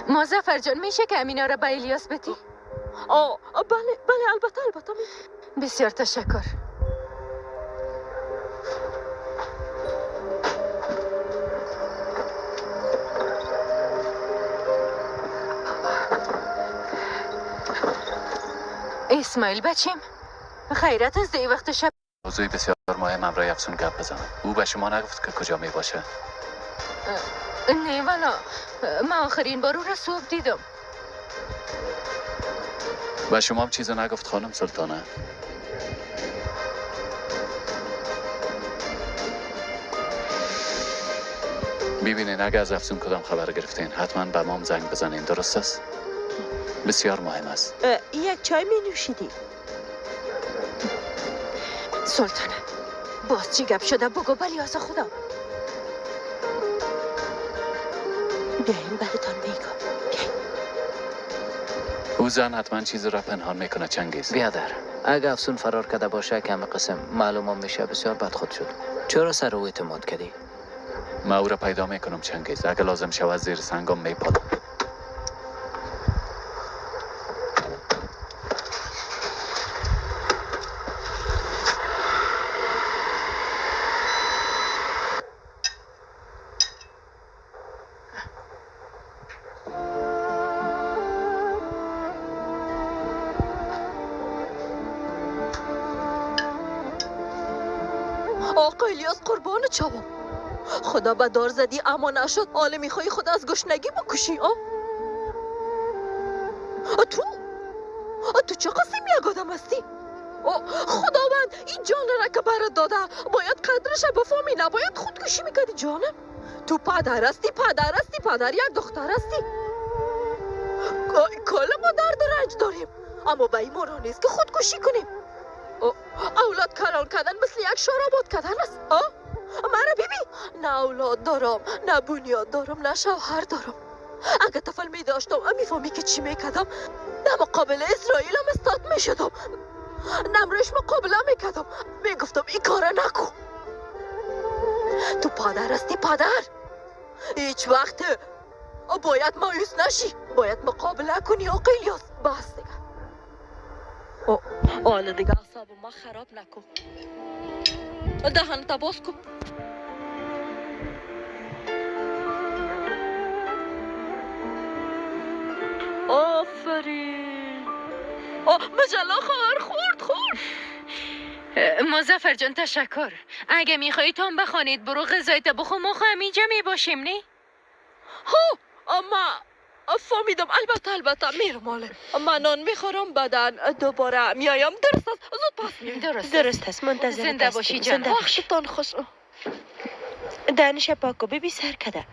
مظفر جان میشه که امینا را به الیاس بدی؟ بله بله، البته البته. بسیار تشکر. اسماعیل بچیم، خیرت از دی وقت شب. موضوع بسیار مهم همراه افسون گپ بزنم. او به شما نگفت که کجا می باشه؟ نه والا، من آخرین بار او را صبح دیدم. و شما هم چیزی نگفت خانم سلطانه؟ ببینین اگه از افسون کدام خبر گرفتین حتما به مام زنگ بزنین، درست است؟ بسیار مهم است. یک چای می نوشیدی؟ سلطانه باز چی گپ شده بگو بلی از خدا. بیاین براتان میگم. او زن حتما چیزی را پنهان میکنه چنگیز. بیادر، اگه افسون فرار کرده باشه کم قسم معلوم میشه بسیار بد خود شد. چرا سر او اعتماد کردی؟ ما او را پیدا میکنم چنگیز، اگه لازم شود زیر سنگم میپالم. آقا الیاس قربان چاوم، خدا به دار زدی اما نشد. حالا میخوای خدا از گشنگی بکشی؟ تو چه قسم یک آدم هستی؟ خداوند این جان را که برات داده باید قدرش بفهمی، نباید خودکشی میکردی جانم. تو پدر هستی، پدر هستی، پدر یک دختر هستی. کل ما درد و رنج داریم اما به این معنا نیست که خودکشی کنیم. اولاد کلان کردن مثل یک شرابات کردن است. مرا ببین، نه اولاد دارم، نه بنیاد دارم، نه شوهر دارم. اگه طفل می داشتم میفهمی که چی میکردم. نه مقابل اسرائیل هم استاد میشدم، نه مقابله میکردم. میگفتم این کار نکن. تو پدر هستی، پدر. هیچ وقت باید مایوس نشی، باید مقابله کنی آقا الیاس. بس دیگه، حالا دیگه اعصاب ما خراب نکن. دهنت باز کن. آفرین. مجله خواهر خورد خورد. مظفر جان تشکر. اگه میخوایی تو هم بخوانید برو غذایت بخور، ما خواهم اینجا میباشیم. نه؟ ها اما فهمیدم. البته البته میرم حالا. من نان میخورم بعدا دوباره میایم. درست است؟ زود پس میایم. درست است. منتظر زنده باشی جان. وقتتان خوش. دانش پاکو ببی سر کده.